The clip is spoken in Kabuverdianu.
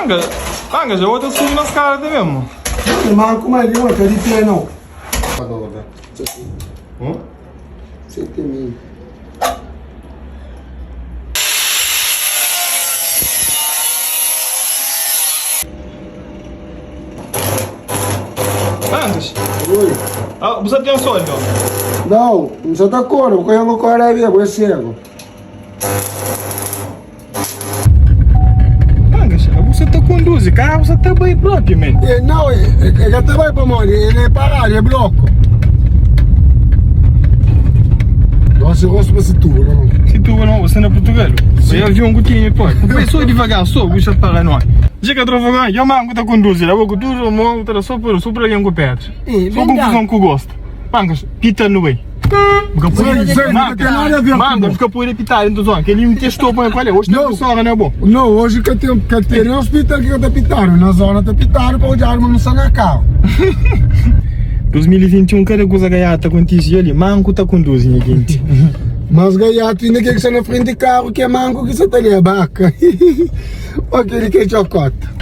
Manga, manga, já outra subi nas caras também, mano. Manco mais de uma, de pé não. Hum? 7000. Antes. Oi. Ah, você tem sol, não? Não, não só tá cor, vou correr cor aí, vou cego. Antes, você tá conduz, carro você tá bem próprio, man. É, não, é, é, é que vai para morrer, ele é parado, é bloco. Nossa, eu gosto de tu, não? Se tu não, você não é Portugal. Eu vi um gotinho, pô. Foi só devagar, só, você para nós. Diga trova, eu mango tá conduzir, eu vou conduzir, o mango tá só por, só por alguém com pedra. Só confusão que eu gosto. Pancas, pita no bem. Zé, Zé, não tem nada a ver com Manga, fica por ele pitar dentro do zona, que ele me testou para qual é. Hoje tem Não. pessoa, não é bom? Não, hoje que tem que tem um hospital que tá pitando, na zona tá pitando para olhar mas não está na carro. 2021, cada coisa gaiata acontece ali, manco tá conduzindo, gente. Mas gaiato ainda que está na frente de carro que é manco que você tá ali a vaca. Ou aquele que é chocota.